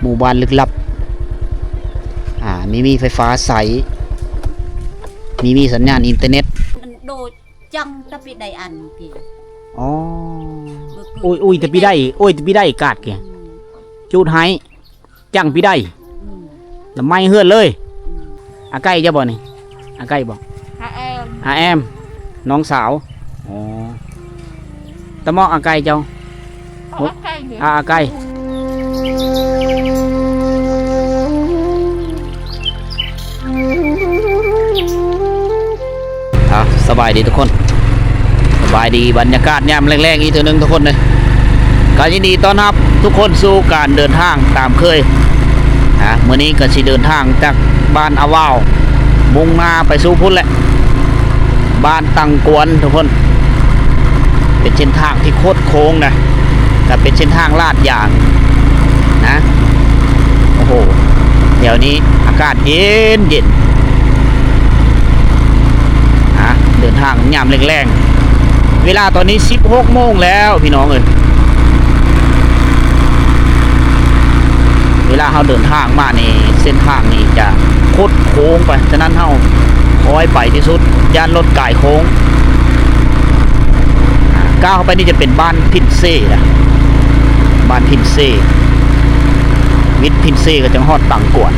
ໝູ່ບ້ານລຶກລັບ ອ່າ ມີມີໄຟຟ້າໃຊ້ ມີມີສັນຍານອິນເຕີເນັດ. ມັນໂດດຈັງຕະປິໄດອັນກີ້ ອໍ ໂອ້ຍ ໂອ້ຍ ຕະປິໄດ ໂອ້ຍ ຕະປິໄດກາດກີ້ ອືມ ຈູດໃຫ້ ຈັງປິໄດ ອືມ ລະໄໝເຮືອນເລີຍ. ອືມ ອາໄກ່ເຈົ້າບໍ່ນີ້? ອາໄກ່ບໍ່? ອາແອມ ອາແອມ ນ້ອງສາວ. ອໍ ຕະເໝາະອາໄກ່ເຈົ້າ. ອາໄກ່ ອາ ອາໄກ່. ອ່າ ສະບາຍດີທຸກຄົນ ສະບາຍດີ ບັນຍາກາດຍາມແລງໆ ອີກເທື່ອໜຶ່ງທຸກຄົນເດີ. ກໍຍິນດີຕ້ອນຮັບທຸກຄົນສູ່ການເດີນທາງຕາມເຄີຍ. ອ່າ ມື້ນີ້ກໍຊິເດີນທາງຈາກບ້ານອາວາວ ມຸ່ງໜ້າໄປສູ່ພຸ້ນແຫຼະ ບ້ານຕັງກວນທຸກຄົນ. ເປັນເສັ້ນທາງທີ່ຄົດໂຄ້ງນະ ກໍເປັນເສັ້ນທາງລາດຢາງນະ. ໂອ້ໂຫ ແຖວນີ້ອາກາດເຢັນໆ. ອ່າ ເດີນທາງຍາມແລງໆ ເວລາຕອນນີ້ສິບຫົກໂມງແລ້ວພີ່ນ້ອງເອີຍ. ເວລາເຮົາເດີນທາງມານີ້ ເສັ້ນທາງນີ້ຈະຄົດໂຄ້ງໄປ, ສະນັ້ນເຮົາຄ່ອຍໄປທີ່ສຸດ ຢ້ານລົດກາຍໂຄ້ງ. ກ້າວເຂົ້າໄປນີ້ຈະເປັນບ້ານພິນເຊນະ, ບ້ານພິນເຊ, ວິດພິນເຊກໍຈະຮອດຕັງກວນ.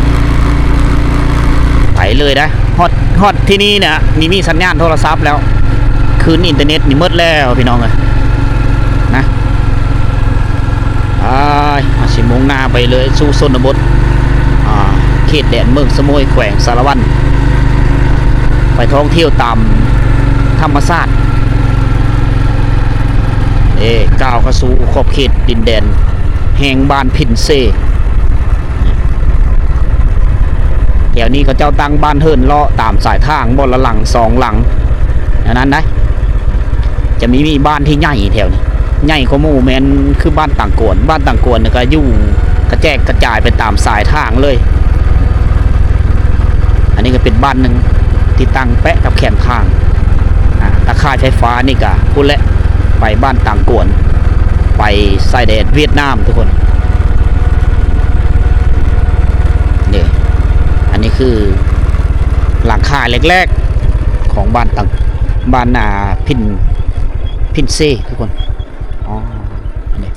ໄປເລີຍນະ, ຮອດ ຮອດທີ່ນີ້ນະ ມີ ມີສັນຍານໂທລະສັບແລ້ວ. ຄືນອິນເຕີເນັດນີ້ໝົດແລ້ວພີ່ນ້ອງເອີຍນະ. ອ້າຍ ເຮົາຊິມຸ່ງໜ້າໄປເລີຍສູ່ຊົນນະບົດ ອ່າ ເຂດແດນເມືອງສະໂໝຍ ແຂວງສາລະວັນ ໄປທ່ອງທ່ຽວຕາມທຳມະຊາດ. ເອີ ກ້າວເຂົ້າສູ່ຂອບເຂດດິນແດນແຫ່ງບ້ານພິນເຊ. ແຖວນີ້ເຂົາເຈົ້າຕັ້ງບ້ານເຮືອນເລາະຕາມສາຍທາງ ບ່ອນລະຫຼັງສອງຫຼັງ ແນວນັ້ນໄດ໋. ຈະມີ ມີບ້ານທີ່ໃຫຍ່ແຖວນີ້ ໃຫຍ່ກວ່າໝູ່ແມ່ນຄືບ້ານຕັງກວນ. ບ້ານຕັງກວນນີ້ກໍຢູ່ກະແຈກກະຈາຍໄປຕາມສາຍທາງເລີຍ. ອັນນີ້ກໍເປັນບ້ານໜຶ່ງທີ່ຕັ້ງແປະກັບແຄມທາງ. ອ່າ ຕາຂ່າຍໄຟຟ້ານີ້ກໍພຸ້ນແຫຼະ ໄປບ້ານຕັງກວນ ໄປຊາຍແດນຫວຽດນາມທຸກຄົນ. ນີ້ ອັນນີ້ຄືຫຼັງຄາແລກໆຂອງບ້ານຕັງ ບ້ານ ອ່າ ພິນ ພິນເຊທຸກຄົນ. ອໍ ອັນນີ້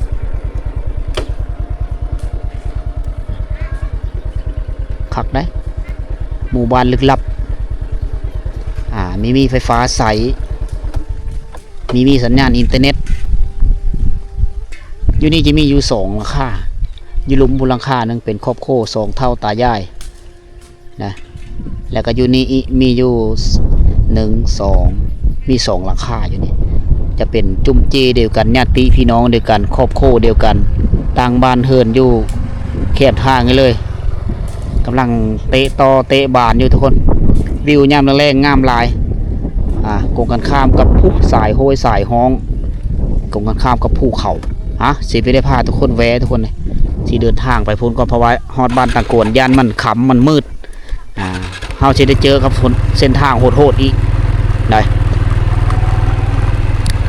ຄັກໄດ໋ ໝູ່ບ້ານລຶກລັບ. ອ່າ ມີ ມີໄຟຟ້າໃຊ້ ມີ ມີສັນຍານອິນເຕີເນັດ. ຢູ່ນີ້ຈະມີຢູ່ສອງຫຼັງຄາ, ຢູ່ລຸ່ມພຸ້ນຫຼັງຄາໜຶ່ງເປັນຄອບຄົວສອງເຖົ້າຕາຍາຍນະ, ແລ້ວກໍຢູ່ນີ້ອີກ ມີຢູ່ ໜຶ່ງ ສອງ ມີສອງຫຼັງຄາຢູ່ນີ້. ຈະເປັນຈຸ້ມເຈ້ດຽວກັນ, ຍາດຕິພີ່ນ້ອງດຽວກັນ, ຄອບຄົວດຽວກັນ, ຕັ້ງບ້ານເຮືອນຢູ່ແຄມທາງນີ້ເລີຍ. ກຳລັງເຕະຕໍເຕະບານຢູ່ທຸກຄົນ. ວິວຍາມແລງໆງາມຫຼາຍ. ອ່າ ກົງກັນຂ້າມກັບ ໂອ້ ສາຍໂຫ້ຍສາຍຮ້ອງ, ກົງກັນຂ້າມກັບພູເຂົາ. ອ່ະ ຊິໄປໄດ້ພາທຸກຄົນແວ່ທຸກຄົນເລີຍ. ຊິເດີນທາງໄປພຸ້ນກ່ອນ ເພາະວ່າຮອດບ້ານຕັງກວນ ຢ້ານມັນຄ່ຳມັນມືດ. ອ່າ ເຮົາຊິໄດ້ເຈີກັບເສັ້ນທາງໂຫດໆອີກໄດ໋.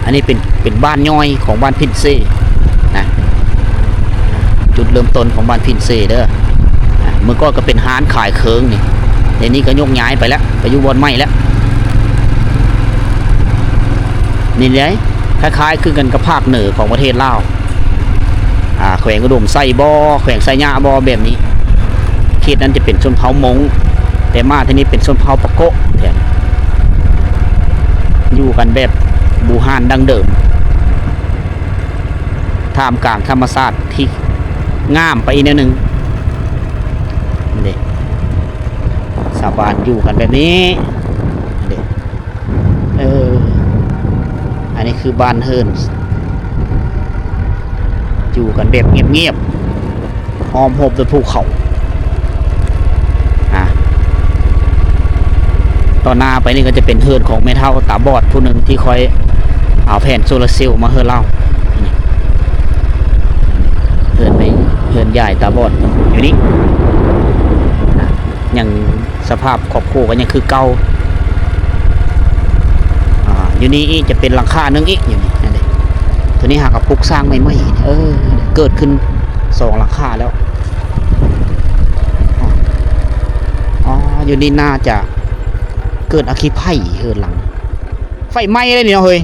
ອັນນີ້ເປັນ ເປັນບ້ານຍ່ອຍຂອງບ້ານພິນເຊນະ, ຈຸດເລີ່ມຕົ້ນຂອງບ້ານພິນເຊເດີ. ອ່າ ເມື່ອກ່ອນກໍເປັນຮ້ານຂາຍເຄື່ອງນີ້, ດຽວນີ້ກໍຍົກຍ້າຍໄປແລ້ວ ໄປຢູ່ບ່ອນໃໝ່ແລ້ວ. ນີ້ເດ້ ຄ້າຍໆຄືກັນກັບພາກເໜືອຂອງປະເທດລາວ. ອ່າ ແຂວງອຸດົມໄຊບໍ ແຂວງໄຊຍະບໍ ແບບນີ້. ເຂດນັ້ນຈະເປັນຊົນເຜົ່າມົ້ງ, ແຕ່ມາທີ່ນີ້ເປັນຊົນເຜົ່າປາໂກະແທນ. ຢູ່ກັນແບບບູຮານດັ້ງເດີມ, ທ່າມກາງທຳມະຊາດທີ່ງາມໄປອີກແນວໜຶ່ງ. ນີ້ເດ້ ຊາວບ້ານຢູ່ກັນແບບນີ້. ນີ້ເດ້ ເອີ ອັນນີ້ຄືບ້ານເຮືອນ ຢູ່ກັນແບບງຽບໆ ອ້ອມຮົບດ້ວຍພູເຂົາ. ອ່າ ຕໍ່ໜ້າໄປນີ້ກໍຈະເປັນເຮືອນຂອງແມ່ເຖົ້າຕາບອດຜູ້ໜຶ່ງທີ່ຂ້ອຍເອົາແຜ່ນໂຊລາເຊວມາໃຫ້ລາວ. ນີ້ ເຮືອນແມ່ ເຮືອນຍາຍຕາບອດຢູ່ນີ້ນະ. ຍັງ ສະພາບຄອບຄົວກໍຍັງຄືເກົ່າ. ອ່າ ຢູ່ນີ້ອີກຈະເປັນຫຼັງຄາໜຶ່ງອີກ ຢູ່ນີ້ ອັນນີ້ ໂຕນີ້ຫາກໍປຸກສ້າງໃໝ່ໆ. ເອີ ເກີດຂຶ້ນສອງຫຼັງຄາແລ້ວ. ຢູ່ນີ້ໜ້າຈະເກີດອັກຄີໄພເຮືອນຫຼັງ ໄຟໄໝ້ເດ້ນີ້ເນາະເຮີ້ຍ.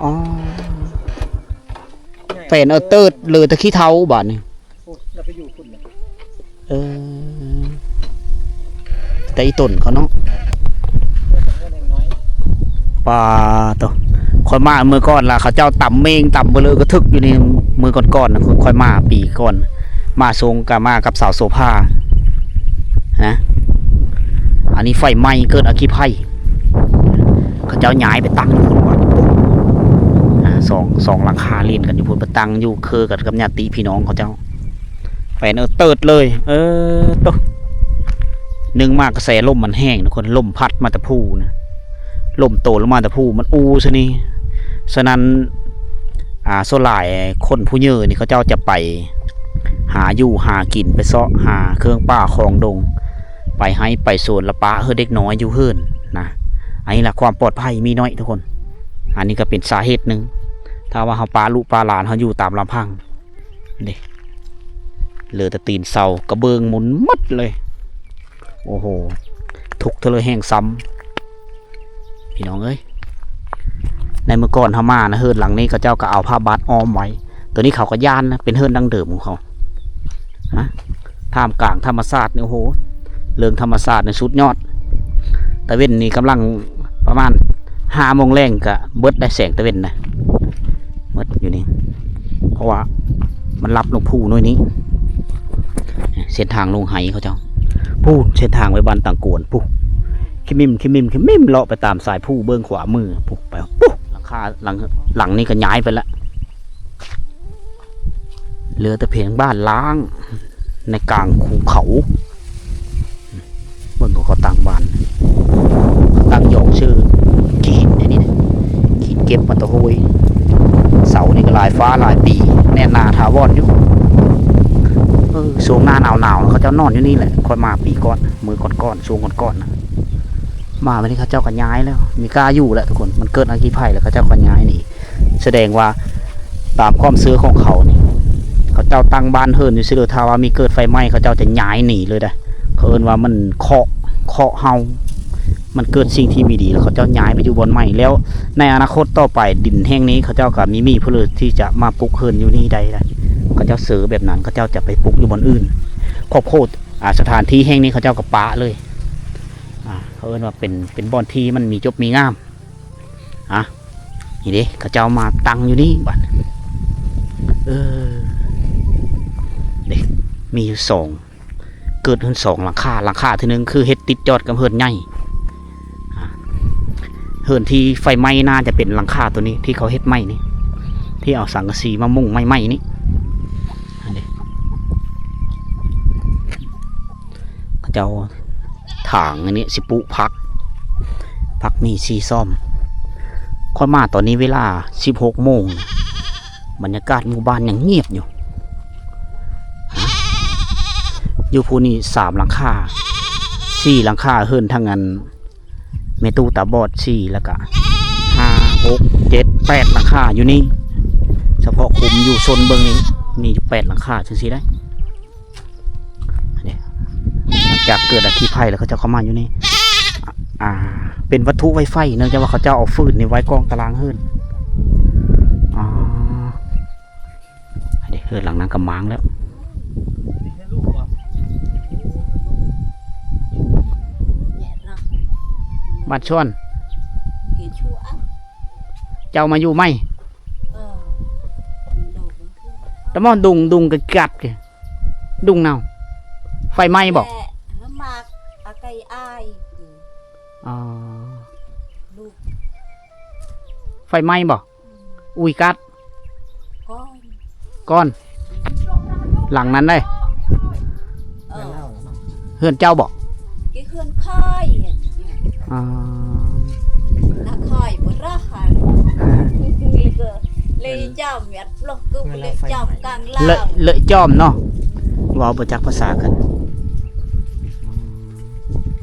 ອໍ ແຟນເອີເຕີດເຫຼືອແຕ່ຂີ້ເຖົາບາດນີ້. ໂອ້ ລະໄປຢູ່ພຸ້ນແລ້ວ. ເອີ ແຕ່ອີ່ຕົນເຂົາເນາະ. ປາໂຕ ຂ້ອຍມາມື້ກ່ອນລະ ເຂົາເຈົ້າຕຳເມງຕຳເບີເລີກະທຶກຢູ່ນີ້. ມື້ກ່ອນໆນະ ຂ້ອຍມາປີກ່ອນ ມາຊົງກະມາກັບສາວໂສພານະ. ອັນນີ້ໄຟໄໝ້ເກີດອັກຄີໄພ ເຂົາເຈົ້າຍ້າຍໄປຕັ້ງຢູ່ພຸ້ນວ່າ ອາ ສອງ ສອງຫຼັງຄາລຽນກັນຢູ່ພຸ້ນ ໄປຕັ້ງຢູ່ເຄືກັນກັບຍາດຕິພີ່ນ້ອງເຂົາເຈົ້າ. ໄປເນີເຕີດເລີຍ. ເອີ ໂຕ ໜຶ່ງມາກະແສລົມມັນແຮງທຸກຄົນ ລົມພັດມາແຕ່ພູນະ ລົມໂຕລົງມາແຕ່ພູ ມັນອູ່ຊະນີ້. ສະນັ້ນ ອາ ສ່ວນຫຼາຍຄົນຜູ້ເຍີນີ້ ເຂົາເຈົ້າຈະໄປຫາຢູ່ຫາກິນ ໄປເຊາະຫາເຄື່ອງປ່າຂອງດົງ ໄປໄຮ່ໄປສວນ ລະປະເຮີເດັກນ້ອຍຢູ່ເຮືອນນະ. ອັນນີ້ລະຄວາມປອດໄພມີໜ້ອຍທຸກຄົນ. ອັນນີ້ກະເປັນສາເຫດໜຶ່ງ ຖ້າວ່າເຮົາປະລູກປະຫຼານເຮົາຢູ່ຕາມລຳພັງ. ເດ້ ເຫຼືອແຕ່ຕີນເສົາ ກະເບື້ອງໝຸນໝົດເລີຍ. ໂອ້ໂຫ ທຸກເທື່ອເລີຍແຮງຊ້ຳ ພີ່ນ້ອງເອີຍ. ໃນມື້ກ່ອນເຮົາມານະ ເຮືອນຫຼັງນີ້ເຂົາເຈົ້າກະເອົາຜ້າບາດອ້ອມໄວ້. ໂຕນີ້ເຂົາກະຢ້ານນະ ເປັນເຮືອນດັ້ງເດີມຂອງເຂົາ. ຮະ ທ່າມກາງທຳມະຊາດນີ້ ໂອ້ໂຫ ເລື່ອງທຳມະຊາດນີ້ສຸດຍອດ. ຕາເວັນນີ້ກຳລັງປະມານຫ້າໂມງແລງກະເບິດໄດ້ແສງຕາເວັນນະ ໝົດຢູ່ນີ້ ເພາະວ່າມັນລັບລົງພູໜ້ອຍນີ້. ເສັ້ນທາງລົງໄຮ່ເຂົາເຈົ້າ ພຸ້ນ ເສັ້ນທາງໄປບ້ານຕັງກວນພຸ້ນ ຂິ້ມຂິ້ມຂິ້ມ ເລາະໄປຕາມສາຍພູເບື້ອງຂວາມືພຸ້ນ ໄປພຸ້ນ. ຫຼັງຄາ ຫຼັງ ຫຼັງນີ້ກະຍ້າຍໄປລະ ເຫຼືອແຕ່ພຽງບ້ານລ້າງໃນກາງພູເຂົາ. ເບິ່ງເຂົາຕັ້ງບ້ານ ຕັ້ງຢອງຊື່ຂີ້ຫີນອັນນີ້ນະ ຂີ້ຫີນເກັບມາແຕ່ຫ້ວຍ. ເສົານີ້ກະຫຼາຍຟ້າຫຼາຍປີ ແໜ້ນໜາຖາວອນຢູ່. ເອີ ຊ່ວງໜ້າໜາວໆ ເຂົາເຈົ້ານອນຢູ່ນີ້ແຫຼະ ຂ້ອຍມາປີກ່ອນ ມື້ກ່ອນໆ ຊ່ວງກ່ອນໆນະ ມາບາດນີ້ເຂົາເຈົ້າກະຍ້າຍແລ້ວ ມີກ້າຢູ່ແຫຼະທຸກຄົນ. ມັນເກີດອັກຄີໄພແລ້ວເຂົາເຈົ້າກະຍ້າຍໜີ. ສະແດງວ່າຕາມຄວາມເຊື່ອຂອງເຂົານີ້ ເຂົາເຈົ້າຕັ້ງບ້ານເຮືອນຢູ່ຊື່ເລີຍ ຖ້າວ່າມີເກີດໄຟໄໝ້ ເຂົາເຈົ້າຈະຍ້າຍໜີເລີຍເດ້. ເຂົາເອີ້ນວ່າມັນເຄາະ ເຄາະເຮົາ ມັນເກີດສິ່ງທີ່ບໍ່ດີ ແລ້ວເຂົາເຈົ້າຍ້າຍໄປຢູ່ບ່ອນໃໝ່. ແລ້ວໃນອະນາຄົດຕໍ່ໄປ ດິນແຫ່ງນີ້ເຂົາເຈົ້າກະມີມີຜູ້ທີ່ຈະມາປຸກເຮືອນຢູ່ນີ້ໄດ້ເດ້. ເຂົາເຈົ້າເຊື່ອແບບນັ້ນ ເຂົາເຈົ້າຈະໄປປຸກຢູ່ບ່ອນອື່ນ. ຂອບໂຄດ ອາ ສະຖານທີ່ແຫ່ງນີ້ເຂົາເຈົ້າກະປະເລີຍ. ອາ ເຂົາເອີ້ນວ່າເປັນ ເປັນບ່ອນທີ່ມັນມີຈົບມີງາມ. ອາ ນີ້ເດ້ ເຂົາເຈົ້າມາຕັ້ງຢູ່ນີ້ບາດ. ເອີ ເດ້ ມີຢູ່ສອງ ເກີດເຮືອນສອງຫຼັງຄາ. ຫຼັງຄາທີໜຶ່ງຄືເຮັດຕິດຈອດກັບເຮືອນໃຫຍ່. ອາ ເຮືອນທີ່ໄຟໄໝ້ໜ້າຈະເປັນຫຼັງຄາໂຕນີ້ ທີ່ເຂົາເຮັດໃໝ່ນີ້ ທີ່ເອົາສັງກະສີມາມຸງໃໝ່ໆນີ້. ອັນນີ້ ເຂົາເຈົ້າ ຖາງອັນນີ້ຊິປູກຜັກ ຜັກມີສີ່ຊອມ. ຂ້ອຍມາຕອນນີ້ເວລາສິບຫົກໂມງ ບັນຍາກາດໝູ່ບ້ານຍັງງຽບຢູ່. ຢູ່ພູນີ້ສາມຫຼັງຄາ ສີ່ຫຼັງຄາ ເຮືອນທັງອັນ ແມ່ຕູ້ຕາບອດສີ່ ແລ້ວກະຫ້າ ຫົກ ເຈັດ ແປດຫຼັງຄາຢູ່ນີ້. ສະເພາະຄຸ້ມຢູ່ໂຊນເບິ່ງນີ້ ມີຢູ່ແປດຫຼັງຄາຈັ່ງຊີ້ໄດ໋. ນີ້ ຫຼັງຈາກເກີດອັກຄີໄພແລ້ວ ເຂົາເຈົ້າເຂົ້າມາຢູ່ນີ້ ອາ ເປັນວັດຖຸໄວໄຟ ເນື່ອງຈາກວ່າເຂົາເຈົ້າເອົາຟືນນີ້ໄວ້ກອງຕາລາງເຮືອນ. ອໍ ອັນນີ້ເຮືອນຫຼັງນັ້ນກະມ້າງແລ້ວ. ບ້ານຊວນ ເຈົ້າມາຢູ່ໃໝ່? ຕະໝໍ້ ດຸງ ດຸງກະກັດ ດຸງເນົ່າ ໄຟໄໝ້ບໍ? ແລະ ໝາກອາໄກ່ອາຍ. ອໍ ລູກ ໄຟໄໝ້ບໍ? ອຸຍກັດ ກ່ອນ ຫຼັງນັ້ນໄດ໋. ເອີ ເຮືອນເຈົ້າບໍ? ເຮືອນຂ້ອຍ. ອໍ ນະຂ້ອຍບໍ່ລະ ເລີຍຈອມ ເລີຍຈອມເນາະ ເວົ້າບໍ່ຈັກພາສາກັນ.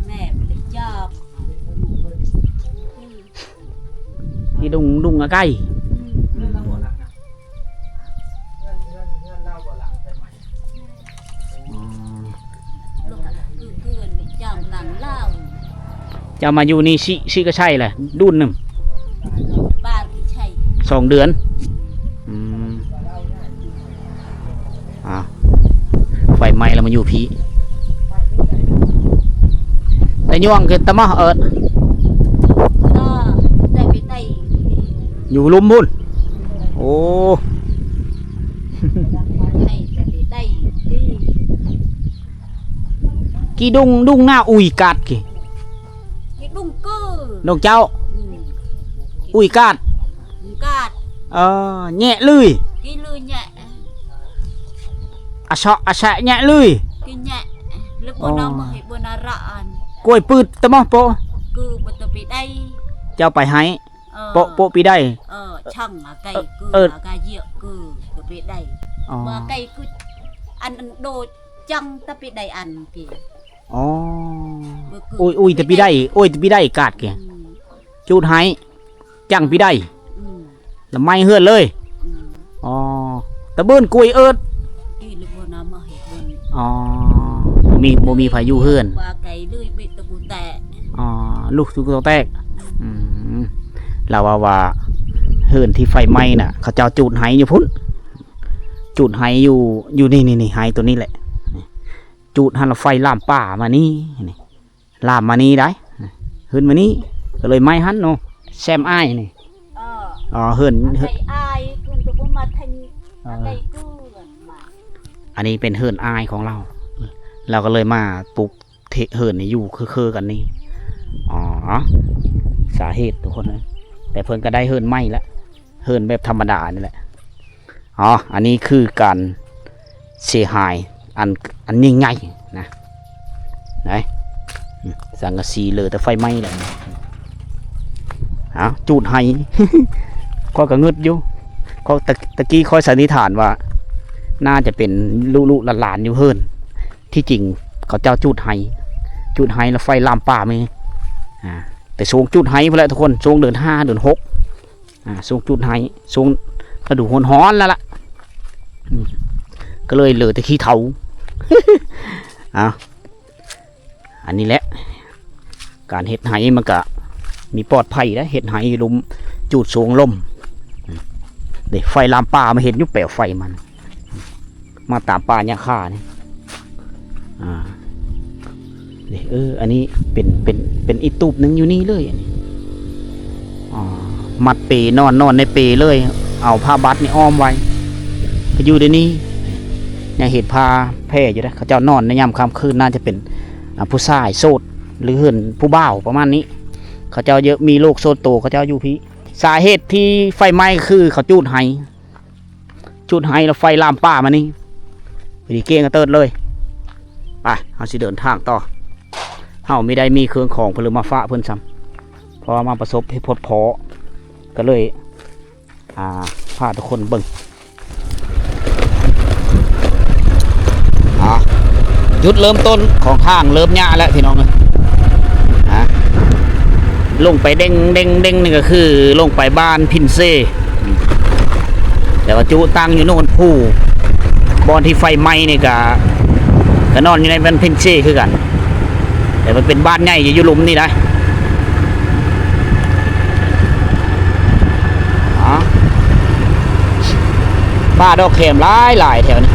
ແມ່ບໍ່ໄດ້ຈອມ ທີ່ດົງ ດົງອາໄກ່. ອືມ ອືມ. ເຈົ້າມາຢູ່ນີ້ ຊິ ຊິກະໄຊແຫຼະ ດຸນໜຶ່ງ ບາດໃຊ້ ສອງເດືອນ. ອືມ ອ່າ ໄຟໄໝ້ແລ້ວມາຢູ່ພີ້ ແຕ່ຍ່ວງຄືຕະມະເອີດ ກໍໄດ້ໄປໄດ້ ຢູ່ລຸ່ມພຸ້ນ. ໂອ້ ໄດ້ໄປໄດ້ ກີ່ດຸງ ດຸງນາອຸຍກາດກີ່ ກິດຸງກື ດົງເຈົ້າ ອືມ ອຸຍກາດ ອຸຍກາດ ເອີ ແຍະລືຍ ກິລືຍແຍະ ອະເຊາະອະແຊະແຍະລືຍ ກິແຍະ ລະບໍ່ນຳໃຫ້ບໍ່ນາລະອັນ ກ້ວຍປືດຕະມໍໂປະ ຄືບໍ່ຕະປີໄດ້ ເຈົ້າໄປໃຫ້ ເອີ ໂປະ ໂປະປີໄດ້ ເອີ ຊັ່ງອາໄກ່ ເອີ ຄື ເອີ ອາກາເຍະ ຄືຕະປີໄດ້ ອໍ ວ່າໄກ່ຄືອັນ ອັນໂດ ຈັ່ງຕະປີໄດ້ອັນກີ້ ອໍ ໂອ້ຍ ໂອ້ຍ ແຕ່ປີໄດ້ ໂອ້ຍ ແຕ່ປີໄດ້ກາດກີ້ ອືມ ຈູດໄຫ້ ຈັ່ງປີໄດ້ ອືມ ລະໄໝເຮືອນເລີຍ ອືມ ອໍ ຕະເບີນກວຍເອີດ ອໍ ບໍ່ມີ ບໍ່ມີໃຜຢູ່ເຮືອນ ວ່າໄກເລີຍ ບິດຕະກູແຕະ ອໍ ລູກຕະກູແຕກ ອືມ ລາວວ່າ ວ່າເຮືອນທີ່ໄຟໄໝ້ນະ ເຂົາເຈົ້າຈູດໄຫ້ຢູ່ພຸ້ນ ຈູດໄຫ້ຢູ່ ຢູ່ນີ້ ນີ້ ນີ້ ໄຫ້ໂຕນີ້ແຫຼະ ຈູດຫັ້ນລະໄຟລາມປ່າມານີ້ ນີ້ ລາມມານີ້ໄດ໋ ຂຶ້ນມານີ້ ກໍເລີຍໄໝ້ຫັ້ນເນາະ ແຊມອ້າຍນີ້ ເອີ ອໍ ເຮືອນ ອາໄກ່ອ້າຍ ເພິ່ນກໍບໍ່ມາແທງ ເອີ ອາໄກ່ເກີນມາ ອັນນີ້ເປັນເຮືອນອ້າຍຂອງລາວ ລາວກໍເລີຍມາປຸກເທ ເຮືອນໃຫ້ຢູ່ຄືໆກັນນີ້ ອໍ ສາເຫດທຸກຄົນເອີຍ ແຕ່ເພິ່ນກໍໄດ້ເຮືອນໃໝ່ລະ ເຮືອນແບບທຳມະດານີ້ແຫຼະ ອໍ ອັນນີ້ຄືການເສຍຫາຍອັນ ອັນຍິ່ງໃຫຍ່ນະ ໄດ໋ ອືມ ສັງກະສີເຫຼືອແຕ່ໄຟໄໝ້ແລ້ວ ເອົາ ຈູດໄຫ້ ຂ້ອຍກໍງຶດຢູ່ ຂ້ອຍ ຕະ ຕະກີ້ຂ້ອຍສັນນິຖານວ່າ ໜ້າຈະເປັນລຸໆຫຼານໆຢູ່ເຮືອນ ທີ່ຈິງເຂົາເຈົ້າຈູດໄຫ້ ຈູດໄຫ້ແລ້ວໄຟລາມປ່າມີ ອ່າ ແຕ່ຊ່ວງຈູດໄຫ້ພຸ້ນແຫຼະທຸກຄົນ ຊ່ວງເດືອນຫ້າເດືອນຫົກ ອ່າ ຊ່ວງຈູດໄຫ້ ຊ່ວງລະດູຮ້ອນໆແລ້ວລະ ອືມ ກໍເລີຍເຫຼືອແຕ່ຂີ້ເຖົາ ເອົາ ອັນນີ້ແຫຼະ ການເຮັດໄຮ່ມັນກະມີປອດໄພໄດ໋ ເຮັດໄຮ່ຢູ່ລຸ່ມ ຈູດຊ່ວງລົມ ເດ້ ໄຟລາມປ່າມາເຫັນຢູ່ແປວໄຟມັນ ມາຕາມປ່າຫຍ້າຄານີ້ ອ່າ ເດ້ ເອີ ອັນນີ້ເປັນ ເປັນ ເປັນອີກຕູບໜຶ່ງຢູ່ນີ້ເລີຍ ອັນນີ້ ອໍ ມັດເປນອນ ນອນໃນເປເລີຍ ເອົາຜ້າບັດນີ້ອ້ອມໄວ້ ກໍຢູ່ໃນນີ້ ຍັງເຫັນຜ້າແຜ່ຢູ່ເດ້ ເຂົາເຈົ້ານອນໃນຍາມຄ່ຳຄືນ ໜ້າຈະເປັນ ອ່າ ຜູ້ຊາຍໂສດ ຫຼືເຮືອນຜູ້ບ່າວປະມານນີ້ ເຂົາເຈົ້າເຍາະ ມີໂລກສ່ວນໂຕ ເຂົາເຈົ້າຢູ່ພີ້ ສາເຫດທີ່ໄຟໄໝ້ຄືເຂົາຈູດໄຮ່ ຈູດໄຮ່ແລ້ວໄຟລາມປ່າມານີ້ ພໍດີກ້ຽງກະເຕີດເລີຍ ໄປ ເຮົາຊິເດີນທາງຕໍ່ ເຮົາມີໄດ້ມີເຄື່ອງຂອງເພິ່ນຫຼືມາຝາກເພິ່ນຊ້ຳ ເພາະວ່າມາປະສົບເຫດພົດພໍ້ ກໍເລີຍ ອ່າ ພາທຸກຄົນເບິ່ງ ອ່າ ຈຸດເລີ່ມຕົ້ນຂອງທາງເລີ່ມຍາກແລ້ວພີ່ນ້ອງເອີຍ ອ່າ ລົງໄປເດັ່ງໆໆ ນີ້ກໍຄືລົງໄປບ້ານພິນເຊ ແຕ່ວ່າຈຸຕັ້ງຢູ່ໂນນພູ ບ່ອນທີ່ໄຟໄໝ້ນີ້ກະ ກະນອນຢູ່ໃນບ້ານພິນເຊຄືກັນ ແຕ່ມັນເປັນບ້ານໃຫຍ່ຢູ່ ຢູ່ລຸ່ມນີ້ໄດ໋ ອາ ປ່າດອກແຄມຫຼາຍໆແຖວນີ້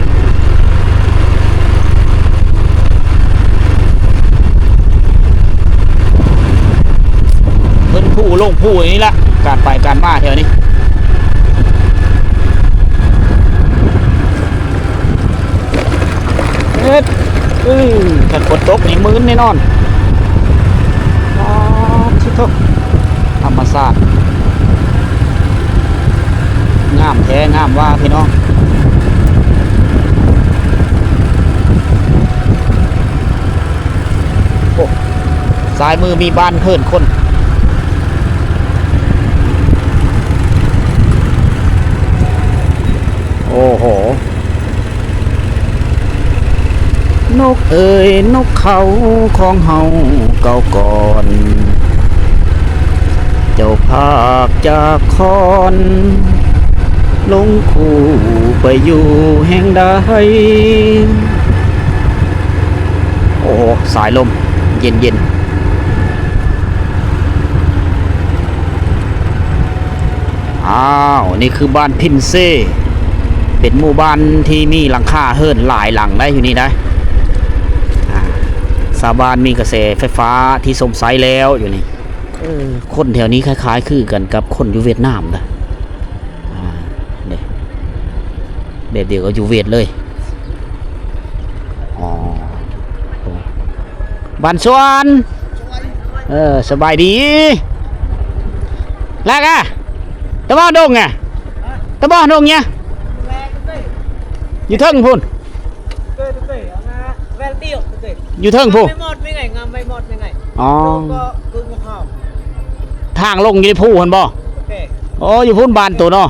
ຂຶ້ນພູລົງພູນີ້ລະ ການໄປການມາແຖວນີ້. ເອີ ຄັນຝົນຕົກນີ້ມື່ນແນ່ນອນ. ປາດທິໂທ ທຳມະຊາດ ງາມແທ້ງາມວ່າພີ່ນ້ອງ. ໂອ້ ຊ້າຍມືມີບ້ານເຮືອນຄົນ. ໂອ້ໂຫ ນົກເອີຍ ນົກເຂົາຂອງເຮົາເກົ່າກ່ອນ ເຈົ້າພາກຈາກຄອນ ລົງຄູ່ໄປຢູ່ແຫ່ງໃດ. ໂອ້ໂຫ ສາຍລົມເຢັນໆ. ອ້າວ ນີ້ຄືບ້ານພິນເຊ ເປັນໝູ່ບ້ານທີ່ມີຫຼັງຄາເຮືອນຫຼາຍຫຼັງໄດ໋ ຢູ່ນີ້ໄດ໋. ອາ ຊາວບ້ານມີກະແສໄຟຟ້າທີ່ຊົມໃຊ້ແລ້ວຢູ່ນີ້. ເອີ ຄົນແຖວນີ້ຄ້າຍໆຄືກັນກັບຄົນຢູ່ຫວຽດນາມນະ. ອາ ນີ້ ແບບດຽວກັບຢູ່ຫວຽດເລີຍ. ອໍ ໂອ້ ບ້ານສວນ ເອີ ສະບາຍດີ. ລາກະ ຕະບໍ່ດົງອະ ຕະບໍ່ດົງເນຍ ຢູ່ເທິງພຸ້ນ ຢູ່ເທິງພຸ້ນ. ອໍ ທາງລົງຢູ່ໃນພູຫັ້ນບໍ່? ໂອ້ ຢູ່ພຸ້ນບ້ານໂຕເນາະ.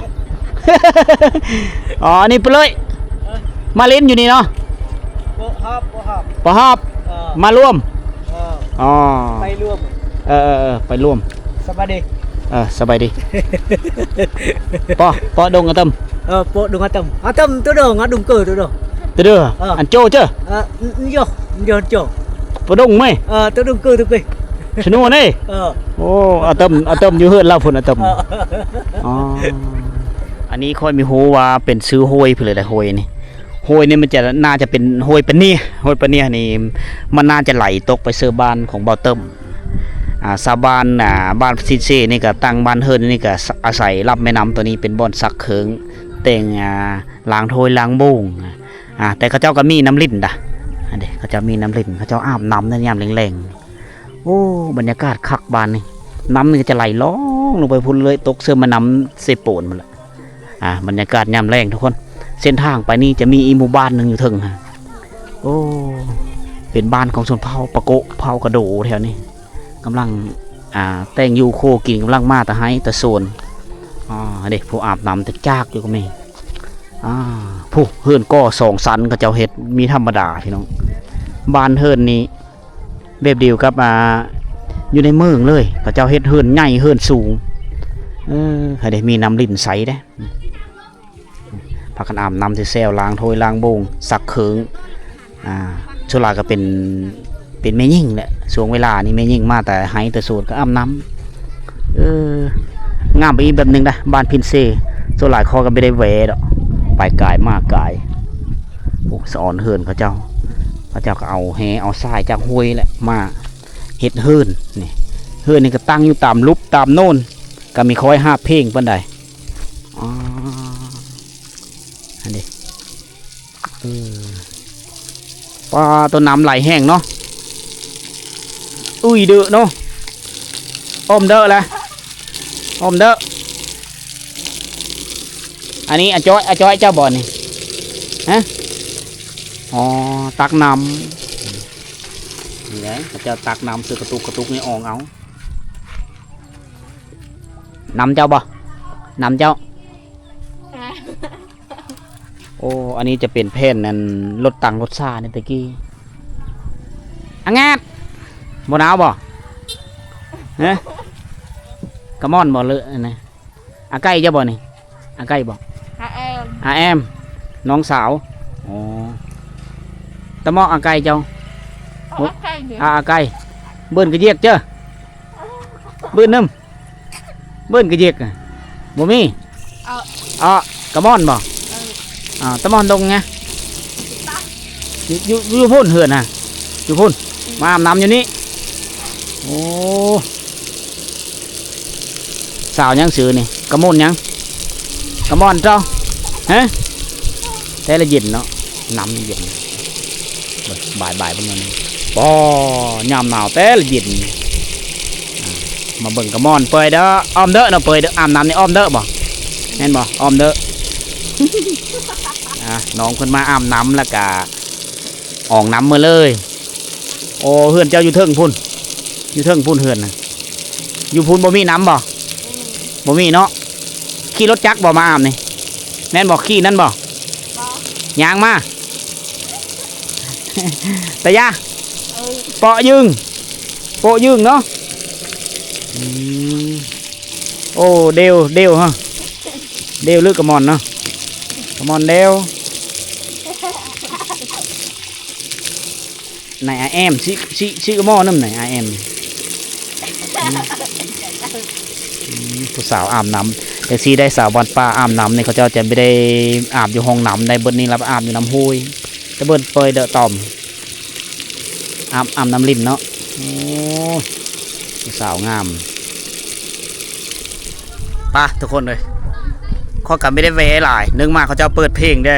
ອໍ ອັນນີ້ໄປເລີຍ ມາຫຼິ້ນຢູ່ນີ້ເນາະ. ບໍ່ຮອບ ບໍ່ຮອບ ບໍ່ຮອບ ເອີ ມາລວມ ເອີ ອໍ ໄປລວມ ເອີ ເອີ ເອີ ໄປລວມ. ສະບາຍດີ ເອີ ສະບາຍດີ. ປໍ ປໍດົງອາເຕີມ ເອີ ປໍດົງອາເຕີມ ອາເຕີມໂຕດົງ ອາດົງເກີໂຕດົງ ໂຕເດີ ເອີ ອັນໂຈເຈີ ເອີ ໂຍ ໂຍໂຈ ປໍດົງເມ ເອີ ໂຕດົງເກີໂຕເກີ ຊະໂນເນ ເອີ ໂອ້ ອາເຕີມ ອາເຕີມຢູ່ເຮືອນລາວພຸ້ນ ອາເຕີມ ເອີ ອໍ ອັນນີ້ຂ້ອຍມີຮູ້ວ່າເປັນຊື່ຫ້ວຍພຸ້ນເລີຍ ຫ້ວຍນີ້ ຫ້ວຍນີ້ມັນຈະ ໜ້າຈະເປັນຫ້ວຍປະເນຍ ຫ້ວຍປະເນຍນີ້ ມັນໜ້າຈະໄຫຼຕົກໄປເຊີບ້ານຂອງບ່າວເຕີມ. ອ່າ ຊາວບ້ານ ອ່າ ບ້ານຊິນເຊນີ້ກະຕັ້ງບ້ານເຮືອນນີ້ກະອາໄສລຳແມ່ນ້ຳໂຕນີ້ເປັນບ່ອນຊັກເຄື່ອງ ແຕ່ງ ອ່າ ລ້າງຖ້ວຍລ້າງໂມງ. ອ່າ ແຕ່ເຂົາເຈົ້າກະມີນ້ຳຫຼິ້ນດາ ອັນເດ ເຂົາເຈົ້າມີນ້ຳຫຼິ້ນ ເຂົາເຈົ້າອາບນ້ຳໃນຍາມແລງໆ. ໂອ້ ບັນຍາກາດຄັກບ້ານນີ້ ນ້ຳນີ້ກະຈະໄຫຼລ່ອງລົງໄປພຸ້ນເລີຍ ຕົກເຊີແມ່ນ້ຳເຊໂປນພຸ້ນລະ. ອ່າ ບັນຍາກາດຍາມແລງທຸກຄົນ ເສັ້ນທາງໄປນີ້ຈະມີອີກໝູ່ບ້ານໜຶ່ງຢູ່ເທິງຫັ້ນ. ໂອ້ ເປັນບ້ານຂອງຊົນເຜົ່າປາໂກະ ເຜົ່າກະໂດແຖວນີ້ ກຳລັງ ອ່າ ແຕ່ງຢູ່ໂຄກິນ ກຳລັງມາແຕ່ໄຮ່ແຕ່ສວນ. ອ່າ ເດ້ ຜູ້ອາບນ້ຳຈັກໆຢູ່ກະມີ. ອ່າ ຜູ້ເຮືອນກໍ່ສອງຊັ້ນເຂົາເຈົ້າເຮັດ ມີທຳມະດາພີ່ນ້ອງ ບ້ານເຮືອນນີ້ ແບບດຽວກັບ ອ່າ ຢູ່ໃນເມືອງເລີຍ ເຂົາເຈົ້າເຮັດເຮືອນໃຫຍ່ເຮືອນສູງ. ເອີ ໃຫ້ໄດ້ມີນ້ຳຫຼິ້ນໃຊ້ເດ້ ພາກັນອາບນ້ຳແຊວໆ ລ້າງຖ້ວຍລ້າງໂມງ ຊັກເຄື່ອງ. ອ່າ ສ່ວນຫຼາຍກະເປັນ ເປັນແມ່ຍິງແຫຼະ ຊ່ວງເວລານີ້ແມ່ຍິງມາແຕ່ໄຮ່ແຕ່ສວນກະອາບນ້ຳ. ເອີ ງາມໄປອີກແບບໜຶ່ງນະ ບ້ານພິນເຊ ສ່ວນຫຼາຍຂ້ອຍກະບໍ່ໄດ້ແວ່ດອກ ໄປກາຍມາກາຍ. ໂອ້ ສະອອນເຮືອນເຂົາເຈົ້າ ເຂົາເຈົ້າກະເອົາແຮ່ເອົາຊາຍຈາກຫ້ວຍແຫຼະມາເຮັດເຮືອນນີ້. ເຮືອນນີ້ກະຕັ້ງຢູ່ຕາມຫຼຸບຕາມໂນນ ກະມີຄ່ອຍຮາກເພງປານໃດ. ອໍ ອັນນີ້ ເອີ ປາ ໂຕນ້ຳໄຫຼແຮງເນາະ. ອຸ້ຍ ເດີເນາະ ອ້ອມເດີລະ ອ້ອມເດີ. ອັນນີ້ອາຈ້ອຍ ອາຈ້ອຍເຈົ້າບໍ່ນີ້ ຮະ? ອໍ ຕັກນ້ຳ ນີ້ແຫຼະ ເຂົາເຈົ້າຕັກນ້ຳໃສ່ກະຕຸກ ກະຕຸກນີ້ອອງເອົາ. ນຳເຈົ້າບໍ່? ນຳເຈົ້າ. ໂອ້ ອັນນີ້ຈະເປັນແຜ່ນອັນລົດຕັງລົດຊານີ້ແຕ່ກີ້. ອາງາດ ບໍ່ໜາວບໍ່? ຮະ? ກະມ່ອນບໍ່ເລີ ອັນນີ້ ອາໄກ່ເຈົ້າບໍ່ນີ້? ອາໄກ່ບໍ່? ອາແອມ ອາແອມ ນ້ອງສາວ. ອໍ ຕະໝໍ້ອາໄກ່ເຈົ້າ. ອາໄກ່ ອາ ອາໄກ່ ເບິ່ນກະຢຽກເຈີ ເບິ່ນນຳ. ເບິ່ນກະເຢກ ບໍ່ມີ. ເອີ ເອີ ກະມ່ອນບໍ່? ເອີ ອ່າ ຕະມ່ອນດົງນະ ຢູ່ ຢູ່ ຢູ່ພຸ້ນເຮືອນນະ ຢູ່ພຸ້ນ. ມາອາບນ້ຳຢູ່ນີ້. ໂອ້ ສາວຫຍັງຊື່ນີ້? ກະມ່ອນຫຍັງ? ກະມ່ອນເຈົ້າ ຮະ? ແຕ່ລະເຢັນເນາະ ນ້ຳເຢັນ. ເບິ່ງ ບາຍໆ ເບິ່ງແນວນີ້ ປໍ ຍາມໜາວແຕ່ລະເຢັນ. ອ່າ ມາເບິ່ງກະມ່ອນເປີຍເດີ ອ້ອມເດີເນາະ ເປີຍເດີ ອາບນ້ຳນີ້ອ້ອມເດີບໍ່? ແມ່ນບໍ່? ອ້ອມເດີ. ອ່າ ນ້ອງເພິ່ນມາອາບນ້ຳແລ້ວກະອອງນ້ຳເມືອເລີຍ. ໂອ້ ເຮືອນເຈົ້າຢູ່ເທິງພຸ້ນ ຢູ່ເທິງພຸ້ນເຮືອນນະ. ຢູ່ພຸ້ນບໍ່ມີນ້ຳບໍ່? ບໍ່ມີເນາະ. ຂີ່ລົດຈັກບໍ່ມາອາບນີ້? ແມ່ນບໍ່? ຂີ່ນັ້ນບໍ່? ບໍ່ ຍ່າງມາ. ຕາຢາ ເອີ ເປາະຢືງ ໂປະຢືງເນາະ. ອືມ ໂອ້ ເດວ ເດວຮະ ເດວຫຼືກະມ່ອນເນາະ? ກະມ່ອນເດວ. ໃນອາແອມ ຊິ ຊິ ຊິກະໝໍ້ນຳໃນອາແອມ. ອືມ ອືມ ຜູ້ສາວອາບນ້ຳ ຈັ່ງຊີ້ໄດ້ ສາວບ້ານປ່າອາບນ້ຳນີ້ ເຂົາເຈົ້າຈະບໍ່ໄດ້ອາບຢູ່ຫ້ອງນ້ຳໄດ້ ເບິດນີ້ລະອາບຢູ່ນ້ຳຫ້ວຍ ແຕ່ເບິດເປີຍເດີຕອມ ອາບ ອາບນ້ຳລິມເນາະ. ໂອ້ຍ ສາວງາມ ໄປທຸກຄົນເອີຍ ຂ້ອຍກໍບໍ່ໄດ້ແວະຫຼາຍ ໜຶ່ງມາເຂົາເຈົ້າເປີດເພງເດ້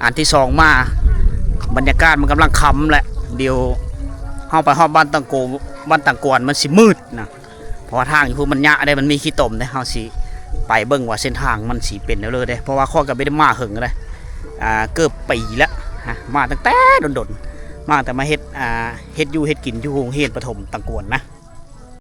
ອັນທີສອງມາ ບັນຍາກາດມັນກຳລັງຄ່ຳແຫຼະ ດຽວເຮົາໄປຮອດບ້ານຕັງໂກ ບ້ານຕັງກວນມັນຊິມືດນະ ເພາະວ່າທາງຢູ່ພຸ້ນມັນຍະເດ້ ມັນມີຂີ້ຕົມເດ້ ເຮົາຊິໄປເບິ່ງວ່າເສັ້ນທາງມັນຊິເປັນແນວໃດເດ້ ເພາະວ່າຂ້ອຍກໍບໍ່ໄດ້ມາເຫິງເດ້ ອ່າ ເກືອບປີແລ້ວ ມາຕັ້ງແຕ່ດົນໆ ມາຕັ້ງແຕ່ມາເຮັດ ອ່າ ເຮັດຢູ່ເຮັດກິນຢູ່ໂຮງຮຽນປະຖົມຕັງກວນນະ.